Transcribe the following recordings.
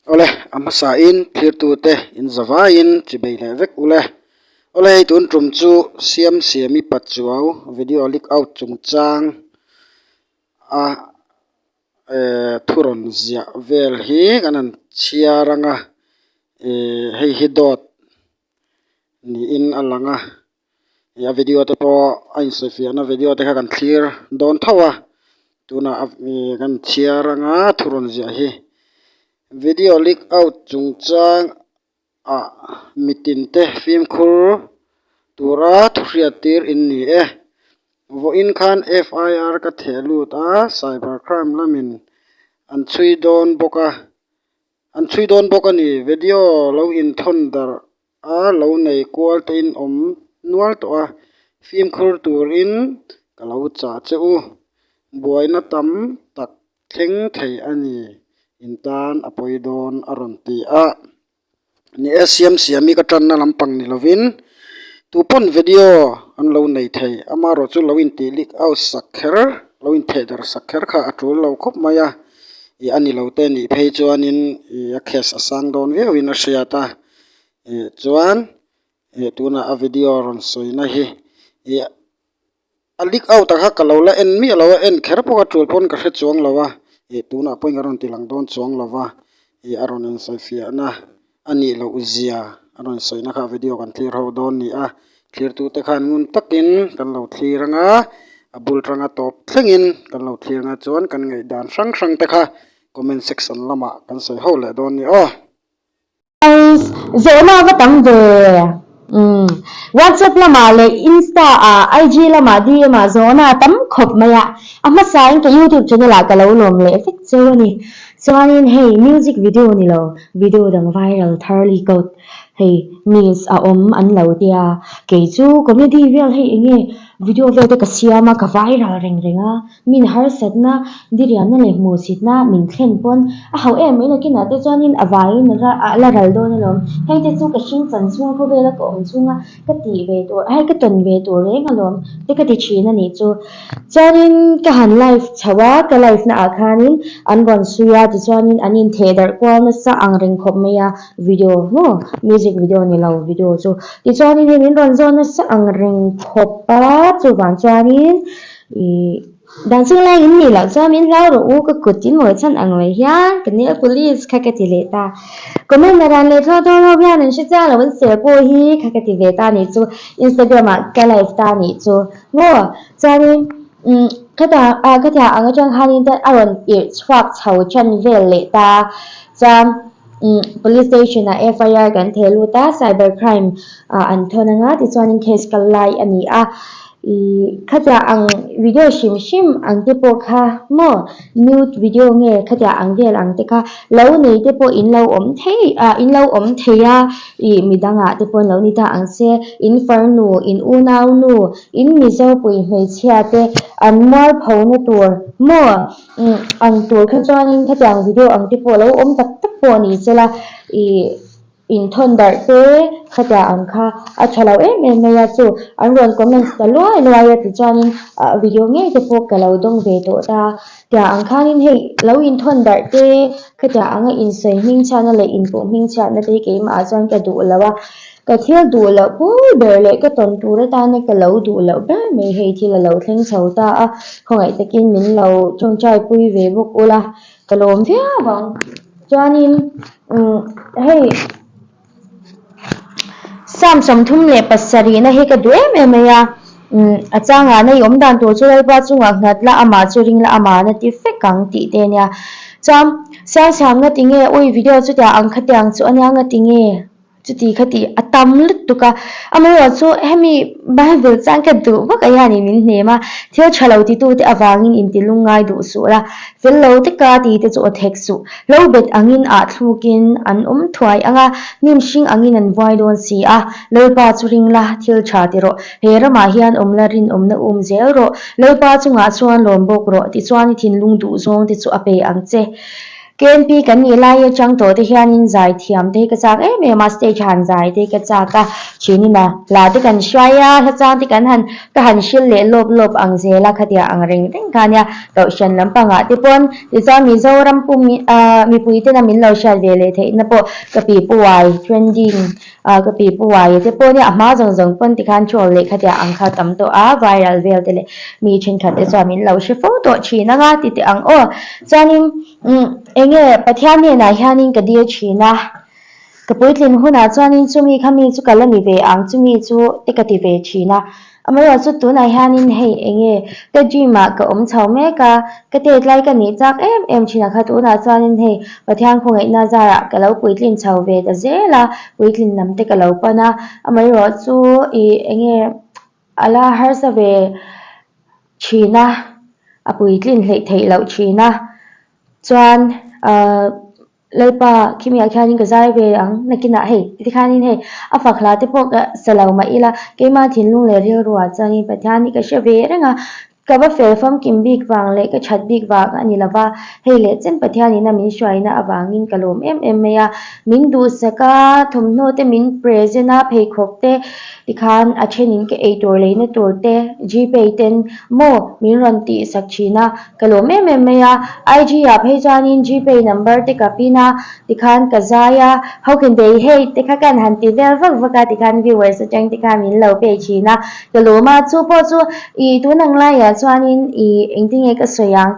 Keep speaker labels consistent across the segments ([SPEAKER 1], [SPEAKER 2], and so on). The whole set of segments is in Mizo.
[SPEAKER 1] Awle, a hmasain thlirtute in zavaiin chibei leh vek ule. Awle, hei tun tum chu Siamsiami Pachuau video leak out chungchang a eh thu rawn ziah vel hi kan han chhiar ang a, eh hei hi dawt niin a lang a. Ih a video te pawh a insawifiahna video te kha kan thlir dawn tho a tunah a ih kan chhiar anga thu rawn ziah hi video leak out chungchang ah mitin te fimkhur tura thu hriat tir in ni e vawiin khan F I R ka theh lut a cyber crime lamin an chhui dawn bawk a an chhui dawn bawk a ni video lo inthawn darh. a lo nei kual te in awm nual tawh a fimkhur turin ka lo chah che u buaina tam tak thleng thei a ni in tan a pawi dawn a rawn ti a ni e siam siam hi ka tanna lampang ni lovin tupawn video an lo nei thei amaherawh chu lo intih leak out sak kher lo intheh darh sak kher kha a tul lo khawp mai a ih a ni lo te nih phei chuanin ih a case a sang dawn viauin a hriat a. Ih chuan ih tunah a video rawn sawina hi ih a leak out ah kha ka lo la en miah lo a en kher pawh a tul pawn ka hre chuang lo a ih tunah pawhin ka rawn ti lang dawn chuang lo va ih a rawn insawifiahna a nih loh zia a rawn sawina kha video kan thlir ho dawn a ni a thlirtute khan ngun takin kan lo thlir ang a a bul tanga tawp thlengin kan lo thlir ang a chuan kan ngaihdan hrang hrang te kha comment section lamah kan sawi ho leh dawn a ni aw.
[SPEAKER 2] Zawhna a va tam ve. Umm. WhatsApp lamah leh Insta ah, IG lamah DM ah zawhna a tam khawp mai a. A hmasain ka YouTube channel ah ka lo lawm leh vek cheu a ni. Chuanin hei music video ni lo, video dang viral thar leak out hei news a awm an lo tia. Kei chu comedy vel hei enge video vel te ka siam a, ka viral reng reng a. Min harsatna, diriamna leh hmuhsitna min thlen pawn a hauh em mai nakinah te chuanin a vaiin a la ral dawn alawm. Heng te chu ka hring chan chhunga khawvela ka awm chhunga ka tih ve tur, hei ka tawn ve tur reng alawm te ka ti thin a nih chu. Chuanin ka han live chho a, ka live na ah khanin an rawn sui a, tichuanin an intheh darh kual nasa ang reng khawp mai a, video maw music video ni lo video chu. Tichuanin hei min rawn zawn nasa ang reng khawp a, chuvang chuanin. Ih dan chhung lai in nih loh chuan min hlau rawh u ka kut in mawi chhan ang mai hian ka nail polish kha ka ti leh ta. Comment a ran leh thlawh dawn ho hian an hre chiang lo an ser pawh hi kha ka ti ve ta nih chu Instagram ah ka live ta nih chu maw chuanin umm khata ah khatiang ang atang khanin a rawn irh chhuak chho tan vel leh ta chuan umm police station ah F I R kan theh lut a cyber crime ah an thawn anga tichuanin case kal lai a ni a. Ih khatia ang video hrim hrim ang te pawh kha maw nude video nge khatia ang vel ang te kha lo nei te pawh in lo awm thei ah in lo awm thei a ih midangah te pawh in lo ni ta ang se in farnu in unau nu in mizo pui hmeichhia te an mualpho na tur maw umm ang tur kha chuanin khatiang video ang te pawh lo awm tak tak pawh ni sela ih. Inthawn darh te khatia ang kha a tha lo em em mai a, chu an rawn comments ta luai luai a tichuanin ah video ngei te pawh ka lo dawng ve tawh ta tia ang khanin hei lo inthawn darh te khatia anga insawi hmingchhiatna leh inpawh hmingchhiatna te hi keimah ah chuan ka duh lo a, ka thil duh loh pui ber leh ka tawn tur atana ka lo duh loh ber mai hei thil a lo thleng chho ta a, khawngaih takin min lo tawngtai pui ve bawk ula ka lawm viau ang. Chuanin umm hei Psalm 37 na hi ka duh em em mai a, umm a changah na i awm dan tur chu Lalpa chungah nghat la amah chu ring la amah na ti fek ang tih te a nia. Chuan Siamsiam nga tinge ui video chutiang ang khatiang chu a nia nga tinge. Chuti kha tih a tam lutuk a, amaherawh chu hemi Bible chuan ka duh vak a hianin min hnem a, thil tha lo titute avangin inti lungngai duh suh la, fel lo teka tite chu aw thek suh, lo bet angin ah thlukin an awm thuai ang a, hnim hring angin an vuai dawn si a, Lalpa chu ring la, thil tha ti rawh, he ramah hian awm la rinawmna um zel rawh, Lalpa chungah chuan lawm bawk rawh, tichuan i thinlung duh zawng te chu a pe ang che. KNP kan nih lai atang tawh te hianin zai thiam te hi ka chak em em a, stage han zai te hi ka chak a, thinina hla te kan hruai a, hla chang te kan han ka han hril leh lawp lawp ang zel a, khatia ang reng reng kha ania Kohhran lampangah te pawn tichuan Mizoram pum ah mipui tena min lo hriat ve leh theihna pawh ka pi puai trending ah ka pi puai te pawh nia a hma zawng zawng pawn tikhan troll leh khatia ang kha tam tawh a viral vel te leh mi thenkhat te chuan min lo hre fo tawh thin anga ti teh ang aw chuanin umm enge Pathian hnenah hianin ka dil thin a ka puitlin hunah chuanin chumi kha mi chu ka la ni ve ang chumi chu te ka ti ve thin a. Amaherawhchu chu tunah hianin hei enge ka dream ah ka awm chho mek a, ka tet lai ka nih chak em em thin a kha tunah chuanin hei Pathian khawngaihna zarah ka lo puitlin chho ve ta zel a, puitlin lam te ka lo pan a, amaherawhchu ih enge a la harsa ve thin a, a puitlin hleih theih loh thin a, chuan ahh. Lalpa, khimiah khianin ka zai ve ang, nakinah hei, tikhanin hei, a fak hla te pawh ka sa lo mah ila, keimah thinlung leh rilruah chuanin Pathian hi ka hre ve reng a, ka va fel famkim bik vang leh ka that bik vang a ni lo va, hei leh chen Pathianin a min hruaina avangin ka lawm em em mai a, min duhsak a, thawmhnaw te min present a, pheikhawk te tikhan a thenin ka eitur leina tur te Gpay ten maw min rawn tihsak thin a. Ka lawm em em mai a, IG ah phei chuanin Gpay number te ka pin a, tikhan ka zai a, how can they hate te kha kan han ti vel vak vak a, tikhan viewers atang te khan min lo pay thin a, ka lawm a, chu pawh chu ih tun ang laiah chuanin ih engtinge ka sawi ang,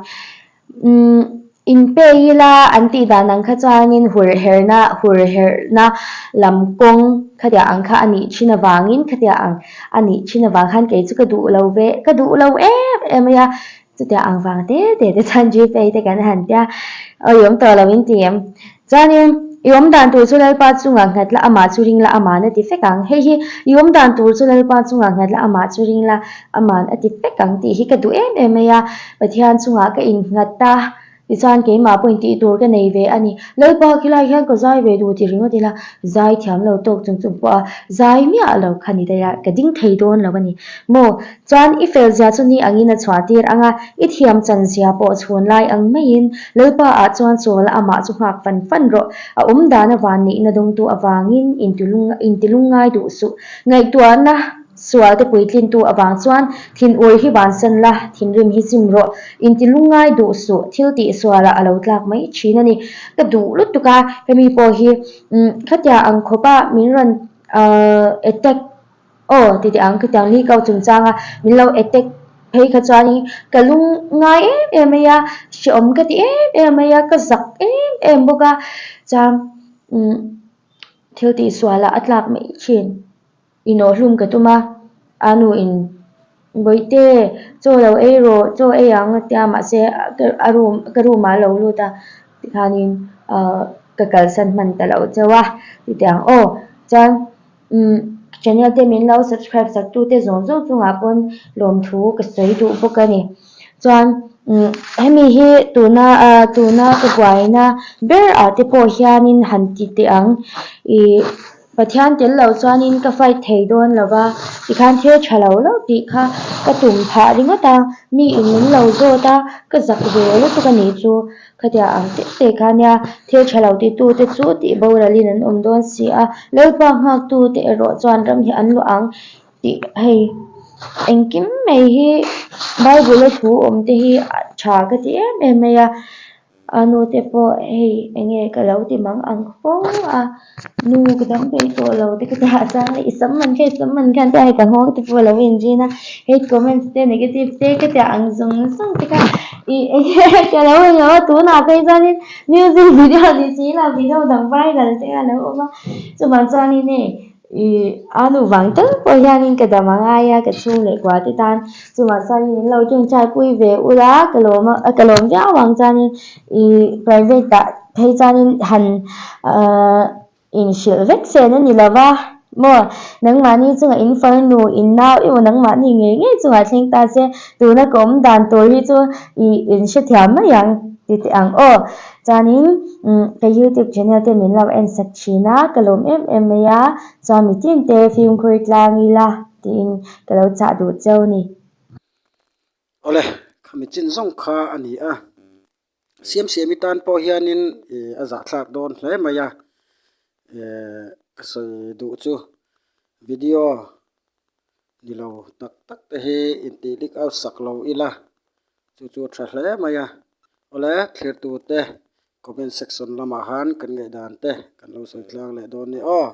[SPEAKER 2] umm in pay ila an tih dan ang kha chuanin hur herna hur herna lam kawng khatiang ang kha a nih thin avangin khatiang ang a nih thin avang khan kei chu ka duh lo ve ka duh lo em em mai a. Chutiang ang vang te te te chuan Gpay te kan han tia, aw i awm tawh lo in ti em? Chuanin i awm dan tur chu Lalpa chungah nghat la, amah chu ring la, aman a ti fek ang. Hei hi i awm dan tur chu Lalpa chungah nghat la, amah chu ring la, aman a ti fek ang tih hi ka duh em em mai a. Pathian chungah ka innghat a, tichuan keimah pawhin tih tur ka nei ve a ni. Lalpa khilai hian ka zai ve duh ti ringawt ila, zai thiam lo tawk chung chung pawha zai miah lo kha ni daih a, ka ding thei dawn lo a ni. Maw? Chuan i fel zia chu ni angin a chhuah tir ang a, i thiam chan zia pawh chhun lai ang maiin Lalpa ah chuan chawl a amah chu nghak fan fan rawh. A awm dan a van nihna dawngtu avangin intilung ngai duh suh. Ngaihtuahna sual te puitlintu avang chuan thinur hi vansan la, thinrim hi chim rawh. Intilung ngai duh suh, thil tih sualah a lo tlak mai thin a ni. Ka duh lutuk a, hemi pawh hi khatia ang khawpa min rawn attack Aw ti teh ang khitiang li kau chungchang a min lo attack phei kha chuanin ka lung ngai em em mai a, hreawm ka ti em em mai a, ka zak em em bawk a, chuan umm thil tihsual ah a tlak mai thin, inawhhlum ka tum a, a nu in Bawihte chaw lo ei rawh chaw ei ang a tia mahse a room ka room ah a lo lut a tikhanin ahh ka kalsan hman ta lo chauh a titiang aw chuan. Umm channel te min lo subscribe sak tu te zawng zawng chungah pawn lawmthu ka sawi duh bawk a ni chuan umm hemi hi tuna ah tuna ka buaina ber ah te pawh hianin han ti teh ang ih Pathian tel lo chuanin ka fight thei dawn lo va tikhan thil tha lo lo tih kha ka tum phah ringawt a mi in min lo zawt a ka zak ve lutuk a nih chu. Khatia ang teh teh kha nia, thil tha lo titute chu tih boralin an awm dawn si a, Lalpa nghaktute erawh chuan ram hi an luah ang tih hei engkim mai hi Bible a thu awm te hi a tha ka ti em em mai a, a nu te pawh hei enge ka lo ti mang ang fo a, nu ka dam peih tawh lo te ka ti a chuan i sam man kha i sam man kha an tia hei ka nghawng te pawh a lo inzin a, hate comments te negative te ka tia ang zawng zawng te kha. Ih enge ka lo en lo a tunah phei chuanin music video ni si lo video dang viral te a lo awm a chuvang chuanin hei ih a nu vang tal pawh hianin ka dam a ngai a ka chhung leh kua te tan chuvang chuanin min lo tawngtai pui ve ula ka lawm a ka lawm viau ang chuanin ih private ah phei chuanin han ahh. Inhrilh vek chen a ni lo va, maw? Nangmahni chungah in farnu, in nau emaw nangmahni ngei ngei chungah thleng ta che, tuna ka awm dan tur hi chu i inhrethiam mai ang ti teh ang aw. Chuanin ka youtube channel te min lo en sak thin a, ka lawm em em mai a, chuan mitin te fimkhur tlang ila tiin ka lo chah duh cheu ni.
[SPEAKER 1] Awle, khami chin zawng kha a ni a. Siamsiami tan pawh hianin ih a zahthlak dawn hle mai a eh ka sawi duh chu video ni lo tak tak te hi intih lik au sak lo ila chu chu a tha hle mai a awle thlirtu te comment section lamah khan kan ngaihdan te kan lo sawi tlang leh dawn a ni aw.